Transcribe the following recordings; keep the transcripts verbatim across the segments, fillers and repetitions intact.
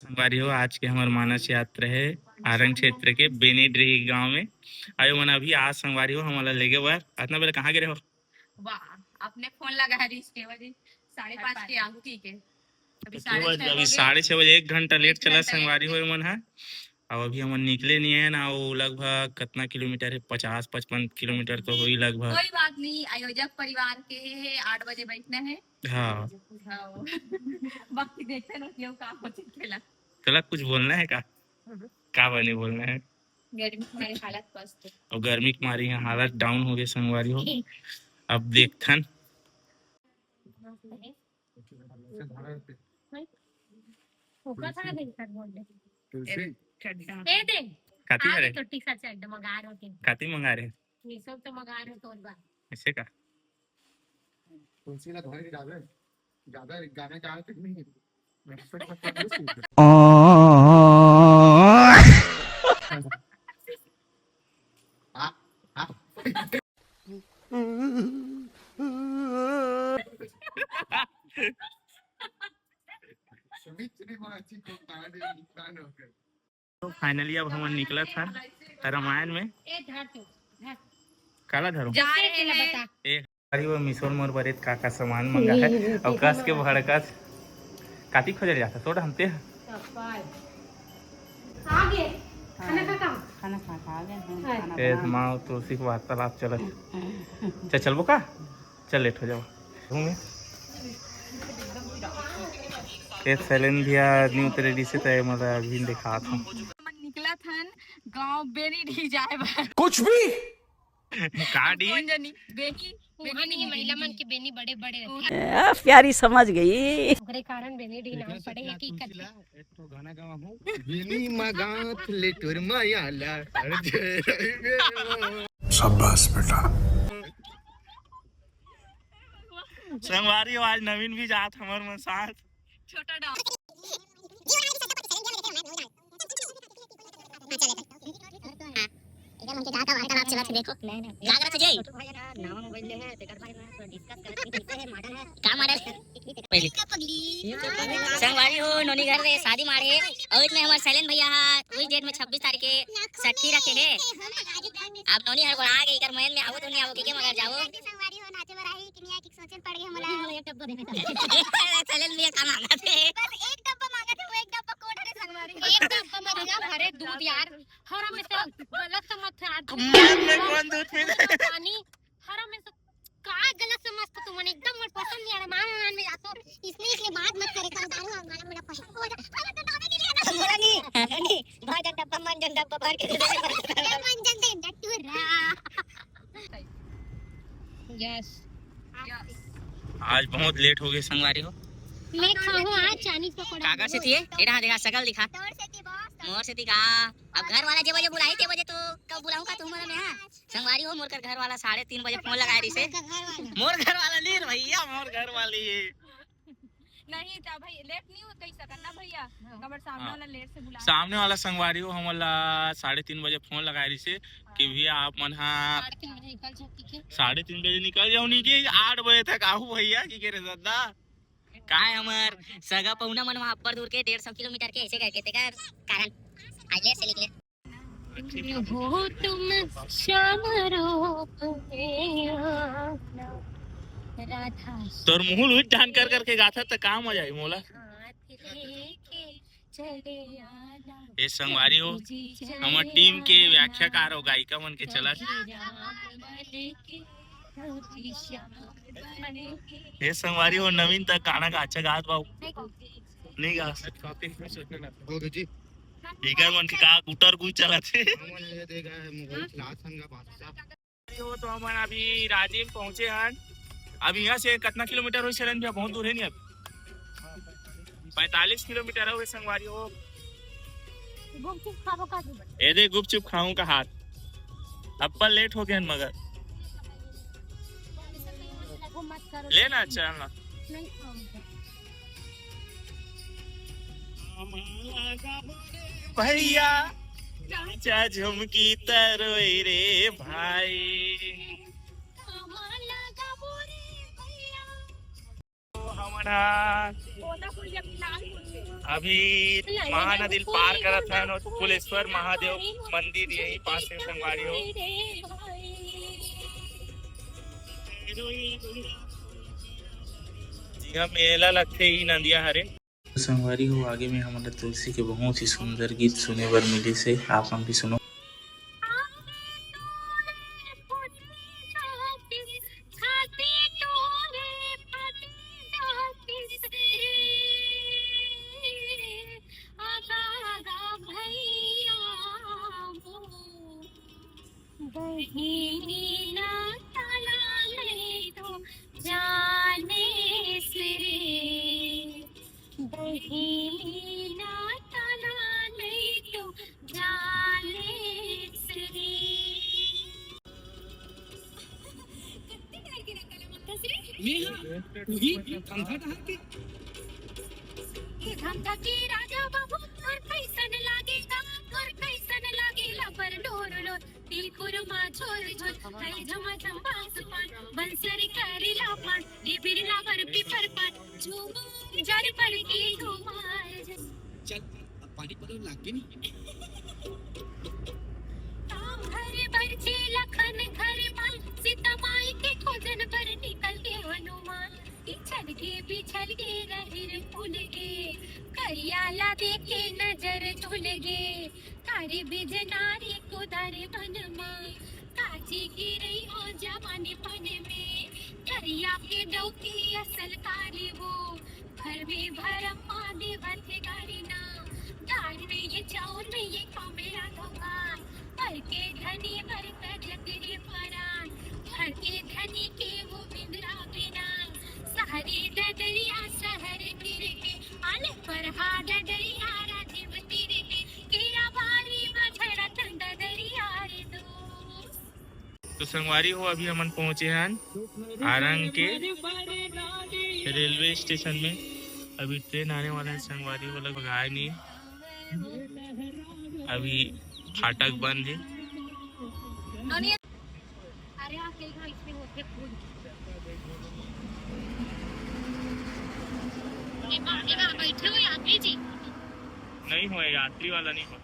संगवारी हो, आज के हमर मानस यात्रा हे आरंग क्षेत्र के बेनीडीह गांव में। अउ मन अभी आज संगवारी हो हमला लेगे बर अतना बेला कहाँ गे रहे हो? वाह, अपने फोन लगा रही इसके वजह साढ़े पाँच के आंगू की के। अभी तो साढ़े छह बजे, अभी बजे। साढ़े छह बजे, एक घंटा लेट एक चला घंटा संगवारी लेट हो मन हा। अब अभी हमन निकले नहीं है ना, वो लगभग कितना किलोमीटर है, पचास पचपन किलोमीटर तो होही लगभग। कोई बात नहीं, आयोजक परिवार के है, आठ बजे बैठना है। हाँ। हाँ। बाकी देखते ना क्यों का होते खेला। तोला कुछ बोलना है का? हम्म। का बने बोलना है? गर्मी के मारे हालत पस्त। और गर्मी के मारे यहाँ हालत डाउन हो गए संगवारी हो। अब देखथन। ओकर था नहीं सर बोल दे। तुलसी। ए दे। काती आ हरे? तो टी शर्ट से एकदम मंगा रहे थे। काती मंगा रहे? ये सब तो मंगा रहे तोर बा। ऐसे का? तुलसी ला घर ही डाले। ज्यादा गाना चाहते नहीं। तो फाइनली अब हमन निकलत हन रामायण में। ए धर तू, धर। काला धरो? जा रहे हैं। बता। ए, अरे वो मिसोन मोर बरे का का सामान मंगा है। अब कस के भड़कस काती खोजल जाता, सोड हमते। आगे। खाना खा का? खाना खा, खा गए हम, हाँ। खाना ए, बना। माँ तुलसी के वार्तालाप चलत। चल, चलबो का? चल, लेट हो जाओ। घूमे। ए, सैलेन भैया न्यू तेरे डी से तय, मतलब, अभी दिखात हूँ। निकला थन गांव बेनीडीह जाए बर। कुछ भी? का डी? कौन जानी? बेनी, वहाँ नहीं, महिला मन के बेनी बड़े बड़े रहते हैं। आ, प्यारी समझ गई। ओकरे कारण बेनीडीह नाम पड़े है कि एक ठो गाना गावा हूँ। बेनी मगात ले तोर माया ला। शाबाश बेटा। संगवारी हो, आज नवीन भी जात हमर मन साथ। छोटा डांस। इधर उनके गांव का वार्तालाप चलत हे, देखो। जागरत हे जय। नवा मोबाइल ले हे, तेकर बारे में थोड़ा डिस्कस करत हे, कैसे हे, मॉडल हे। का मॉडल? पहले। संगवारी हो, नोनी घर में शादी माड़े, अउ इसमें हमर सैलेन भैया हा, वही डेट में छब्बीस तारीख के सट्ठी रखे हे। अब नोनी हर गोड़ा आगे, इकर मयन में आवो तो नहीं आवो, के, के मगर जाओ। संगवारी हो, नाचे बर आही कि नहीं आही, सोचे पड़ गए हमला। एक डब्बा देना चाहते हैं। चलन भी एक मांगा थे। बस एक डब्बा मांगा थे, वो एक डब्बा कोड हरे संगवारी। एक डब्बा मतलब हरे दूध यार, हर हमेशा गलत समझ थे आज। मैं, मैं कौन दूध पीना? पानी, हर हमेशा का गलत समझ थे तुमने, एकदम मोर पसंद नहीं आ रहा, मान, मान में जातो, इसलिए, इसलिए बात मत करे करो, दारू और मारा मेरा पसंद हो जा। अरे तो दारू नहीं लेना। बोला नहीं, नहीं, भाई डब्बा मान, डब्बा भर के। मन जन दे, डटू रहा। यस। आज बहुत लेट हो गए संगवारी हो। मैं खाहूँ आज चाइनीज पकौड़ा। काकर सेती हे? एड़ा देखा, सकल दिखा। मोर सेती का? अब घर वाला जे बजे बुलाही, ते बजे तो कब बुलाहूँ का तुमन ला मैं? हाँ। संगवारी हो, मोर कर घर वाला साढ़े तीन बजे फोन लगाए रहिसे। मोर घर वाला नहीं रे भैया, मोर घर वाली हे। नहीं, त भाई, लेट नहीं हो कही सकत ना भैया। हाँ। काबर सामने हाँ। वाला लेट से बुला। सामने वाला संगवारी हो, हमन ला साढ़े तीन बजे फोन लगाए रहिसे कि हाँ। भैया, आप मन हा साढ़े तीन बजे निकल जाओ, ठीक है? साढ़े तीन बजे निकल जाओ, नहीं कि आठ बजे तक आहू भैया, कि के रे ददा? काय हमर सगा पहुना मन वहाँ अब्बड़ दूर के डेढ़ सौ किलोमीटर के ऐसे करके, तेकर कारण आज लेट से निकले। हो तुम शाम रूप में आना, राधा तोर मुँह लुच ढान कर करके गाथा त का मजा आई मोला। हाथ लेके चले आना। ए संगवारी हो, हमर टीम के व्याख्याकार हो, गायिका मन के चलत। ए संगवारी हो, नवीन तक गाना का अच्छा गात बाबू। नहीं गा। ओके जी। इकर मन के का गुटर गुई चलत हे। हमन ये दे गए मोबाइल क्लास हन का बादशाह। हो तो हमन अभी राजिम पहुंचे हन। अब यहाँ से कितना किलोमीटर होही सैलेन भैया? बहुत दूर है नहीं, अब पैंतालीस किलोमीटर हो गए संगवारी हो। गुपचुप खाबो का तू? ए दे गुपचुप खाऊं का हाथ। अब्बड़ लेट हो गए हन मगर। लेना चलना। नहीं खाऊंगा। भैया, राजा झुमकी तरोई रे भाई। हमन हा अभी महानदी पार करत हन और कुलेश्वर महादेव मंदिर यही पास हे संगवारी हो। जिहां मेला लगथे ही नदिया हरे। संगवारी हो, आगे में हमन ला तुलसी के बहुत ही सुंदर गीत सुने बर मिलिस हे, आप मन भी सुनो। बहिनी ना ताला नहीं तो जाने से रे, बहिनी ना ताला नहीं तो जाने से रे। मेहा, तू ही कंधा डहार के। ये धमका के राजा बाबू, तोर कैसन लागेगा, तोर कैसन लागेला पर डोर डोर। तिलकुर मा झोर झोर, हाय झमा झम बांस पान, बंसरी करेला पान, डिबिर लावर पीपर पान, झूमर जर पर के घुमार। चल, अब पानी पलो लाग भी नहीं। काम हरे बरचे लखन घर मा, सीता माई के खोजन बर निकल के हनुमान। पिछल के, पिछल के रहिर फूल के, करिया ला देखे नजर झूल गे। कारी बिजनारी कुदारी मन मा, काची गिरई हो जवानी पन में। करिया के डौकी असल कारी वो, घर में भरम मा देवत गारी ना। दाल में ये, चाउर में ये, पामेरा धोखा। घर के धनी बर कजत रे परान, घर के धनी के वो बिंदरा बिना। सहरी ददरिया सहर तिर के, आले परहा ददरिया राजीव तिर के। केरा बारी मा झड़त ददरिया रे दोस्त। तो संगवारी हो, अभी हमन पहुंचे हन आरंग के रेलवे स्टेशन में। अभी ट्रेन आने वाला है संगवारी हो, लगभग आए नहीं। अभी फाटक बंद है। अरे, आप कहीं इसमें होते फूल। ये बा-, ये बा-, बैठे हुए यात्री जी। नहीं हुआ, यात्री वाला नहीं हुआ।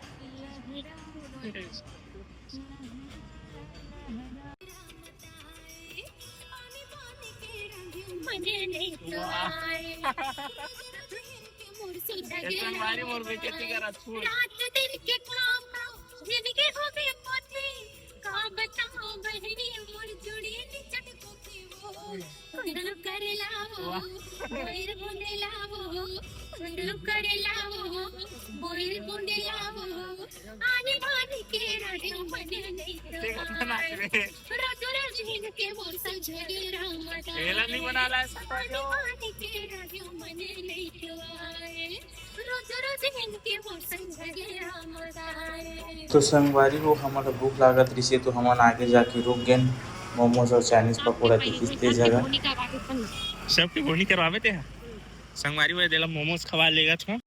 मने नहीं तो आए। मोर से ये संगवारी मोर बेइज्जती करत फूल। रात दिन के काम, जिंदगी हो गई पोती। का बताओ बहनी, मोर जुड़ी निचट को की वो। कुंडल कर लाओ, वाह। मोर बुंदे लाओ, कुंडल कर लाओ, मोर बुंदे लाओ। आने बाने के राजू मने नहीं तो आए। रोज रोज इनके मोर से झगड़ा मत आए। नहीं बना ला ऐसा। आने बाने के राजू मने नहीं तो आए। रोज रोज इनके मोर से झगड़ा मत आए। तो संगवारी हो, हमन ला भूख लागत रिसे तो हमन आगे जाके रुक गेन। मोमोज और चाइनीज पकौड़ा के किस्ते जगह। सबके बोनी करवावे ते ह। संगवारी हो, देला मोमोज खवा लेगा छो।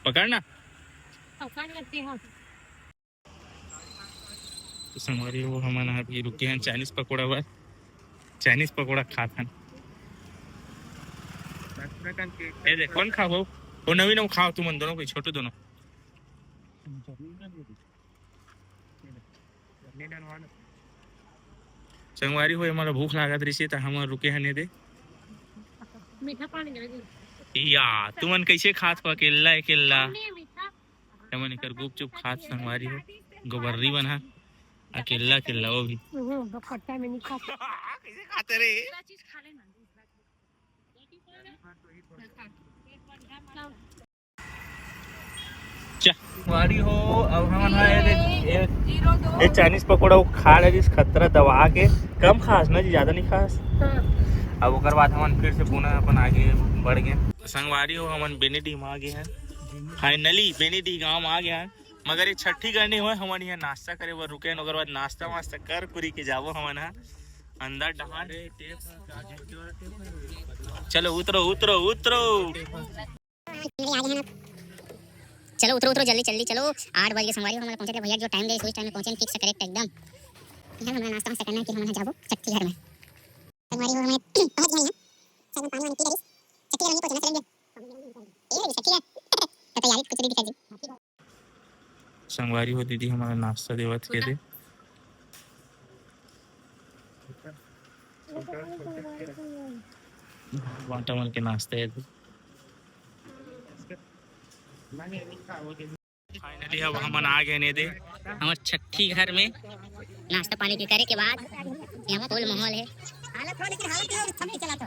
पकड़ ना। पकड़ लेते हैं। तो संगवारी हो, हमन ह अभी रुके हन चाइनीज पकौड़ा बर। चाइनीज पकौड़ा खात हन। ए देख, कौन खाओ? वो नवीन, वो खाओ तुमन दोनों, कोई छोटू दोनों। संगवारी हो, हमन ला भूख लागत रिसे त हमन रुके हन ए दे। मीठा पानी दे दे। या, तुमन कैसे खात हो अकेल्ला अकेल्ला? हमने मीठा हमन एकर गुपचुप खात संगवारी हो, गोबर्री मन ह अकेल्ला अकेल्ला वो भी। हम्म, बकट्टा में नहीं खाता। कैसे खाते रे? चा-, संगवारी हो, अब हमन ह ए, ए, ए चाइनीज पकौड़ा वो खा ले जिस खतरा दबा के। कम खास ना जी, ज्यादा नहीं खास। हाँ। अब ओकर बाद हमन फिर से पुनः अपन आगे बढ़ गए। संगवारी हो, हमन बेनी डीह म आ गए हैं। Finally बेनी डीह गांव म आ गए हैं। मगर ये छठी गढ़ नहीं होय, हमन यहाँ नाश्ता करे बर रुके हैं, ओकर बाद नाश्ता वास्ता कर कुरी के जाबो हमन ह अंदर डहान। चलो उतरो, उतरो, उतरो। चलो उतरो, उतरो जल्दी, जल्दी चलो। आठ बज के संगवारी हो, हमन पहुंचे थे भैया, जो टाइम दे उस टाइम में पहुंचे, फिक्स करेक्ट एकदम। यहाँ हमन नाश्ता वास्ता करना है कि हमन जाबो छठी घर में। संगवारी हो, हमन पहुंच गए हैं। चलो, पानी वानी पी डरिस। छट्ठी के रंगी पोछे ना चलेंगे। ए, छट्ठी है। तो तैयारी कुछ भी दिखा दी। संगवारी हो, दीदी हमन ला नाश्ता देवत हे दे। बांटा मन के नाश्ता हे दे। Finally अब हमन आ गए ने दे हमर छट्ठी घर में। नाश्ता पानी के करे के बाद यहाँ फुल माहौल है। हालत हो, लेकिन हालत है, थम नहीं चला था।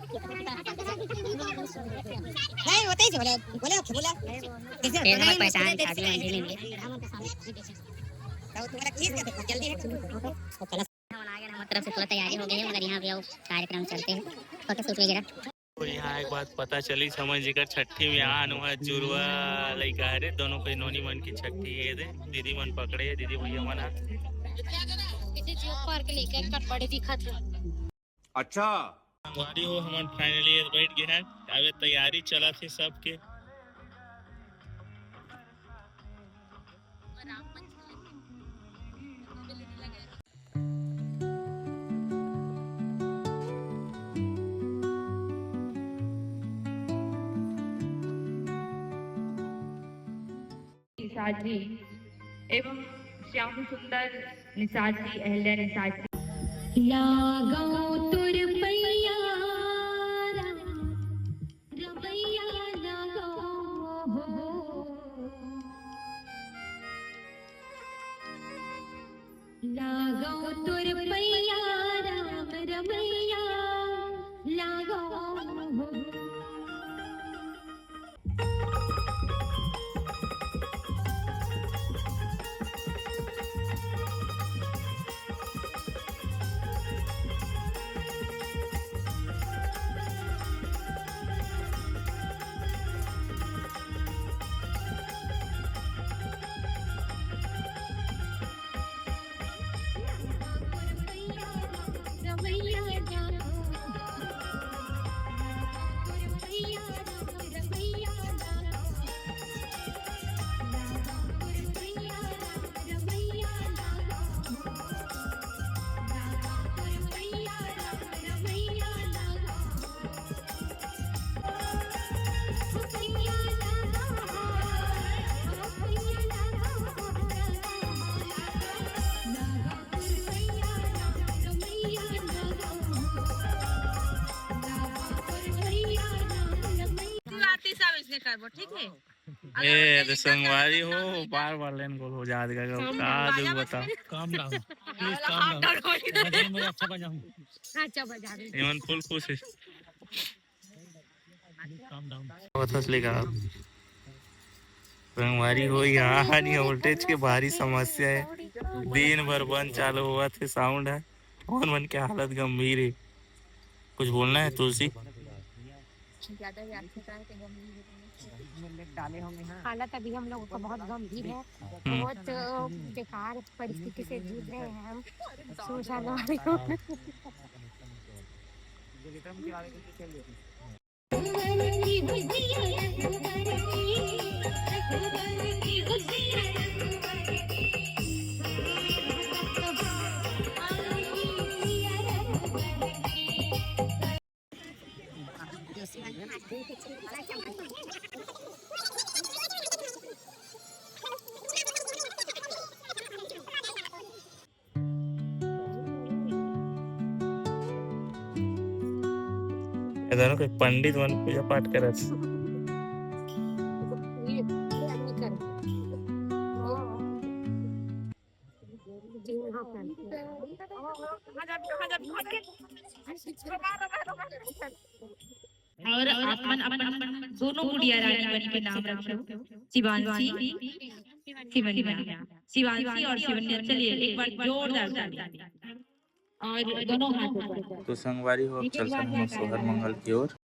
नहीं, होते ही बोले, बोले, बोला। जैसे फिर हमारे पहचान के आदमी उनसे मिले। तो तुम्हारा किस का देखो, जल्दी है। हमन आ गए, हमर तरफ से पूरा तैयारी हो गई है, मगर यहाँ भी अउ कार्यक्रम चलते हैं, फोटो शूट वगैरह। तो यहाँ एक बात पता चली, समझ जेकर छट्ठी में आन, वहाँ जुड़वा लइका हरे, दोनों कोई नोनी मन की छट्ठी हे दे, दीदी मन पकड़े हे, दीदी भैया मन ह। अच्छा। संगवारी हो, हमन finally ये बैठ गए हैं, अबे तैयारी चलत हे सबके। निषाद जी एवं श्याम सुंदर निषाद जी, अहल्या निषाद जी। लागो तोर पैया राम, रमैया लागो हो। लागो तोर पैया राम रमैया लागो हो। आरती सब इसने करबो, ठीक है? ए, तो संगवारी हो, बार बार लेन गोल हो जात गा, का दू बताओ। Calm down, please calm down। बजाने में अच्छा बजाऊं। अच्छा बजा रहे। इमन full खुश है। Calm down। बहुत हंस लेगा आप। संगवारी हो, यहाँ नहीं voltage के भारी समस्या है, दिन भर बंद चालू होवत हे, sound है, और मन के हालत गंभीर है। कुछ बोलना है तुलसी? ज्यादा याद होता है तो गंभीर होता है। हालत अभी हम लोगों का बहुत गंभीर है, हम्म। बहुत, अ, बेकार परिस्थिति से जूझ रहे हैं हम। सोचा ना। ये दोनों के पंडित मन पूजा पाठ करत। और आप मन अपन दोनों गुड़िया रानी मन के नाम रखो, शिवांशी, शिवन्या। शिवांशी और शिवन्या, चलिए एक बार जोरदार ताली। और दोनों हाथ ऊपर। तो संगवारी हो, अब चलथन हम सोहर मंगल की ओर।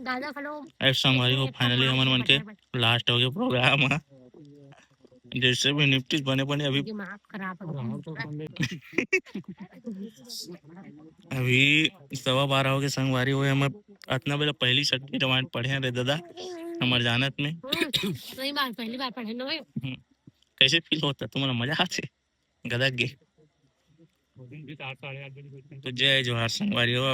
अब संगवारी हो, finally हमन मन के last हो गए program ह। जैसे भी निपटिस बने बने, अभी अभी सवा बारह हो गए संगवारी हो। हम अतना बेला पहली छट्ठी रामायण पढ़े रे दादा, हमर जानत में। सही बात, पहली बार पढ़े ना। कैसे feel होता तुम्हारा? मजा आते गदक गे। तो जय जोहार संगवारी हो।